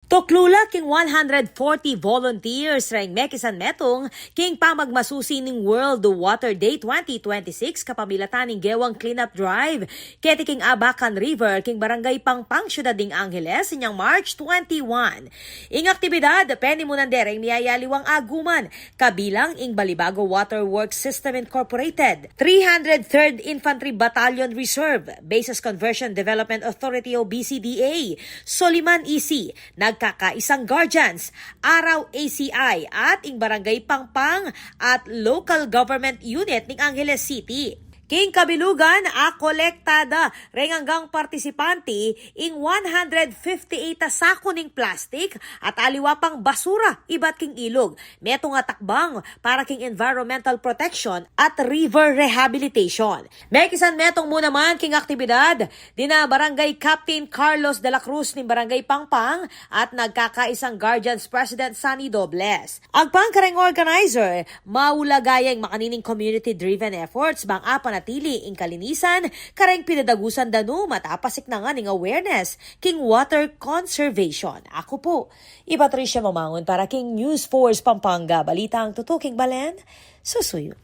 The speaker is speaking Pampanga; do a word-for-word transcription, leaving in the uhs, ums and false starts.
Tuklu la king one hundred forty volunteers reng mekisan metung king pamagmasusi ning World Water Day twenty twenty-six kapamilatan ning gewang cleanup drive keti king Abacan River king Barangay Pangpang, Syudad ning Angeles, inyang March twenty-one. Ing aktibidad penimunan de reng miyayaliwang aguman kabilang ing Balibago Water Works System Incorporated, three hundred third Infantry Battalion Reserve, Bases Conversion Development Authority o B C D A, Soliman E C, Nagkakaisang Guardians, Araw A C I, at ing Barangay Pangpang at local government unit ning Angeles City. King kabilugan, akolekta da reng anggang partisipante ing one hundred fifty-eight a saku ning plastik at aliwa pang basura ibat king ilug. Metung a takbang para king environmental protection at river rehabilitation. Mekisan metung mu naman king aktibidad dina Barangay Captain Carlos de la Cruz ning Barangay Pangpang at nagkakaisang Guardians President Sunny Dobles. Agpang kareng organizer, maulaga yang makanining community-driven efforts bang apanatili ing kalinisan kareng pinadagusan danum at apasiknangan ing awareness king water conservation. Aku pu i Patricia Mamangun para king News Force Pampanga, balitang tutuking balen, susuyu.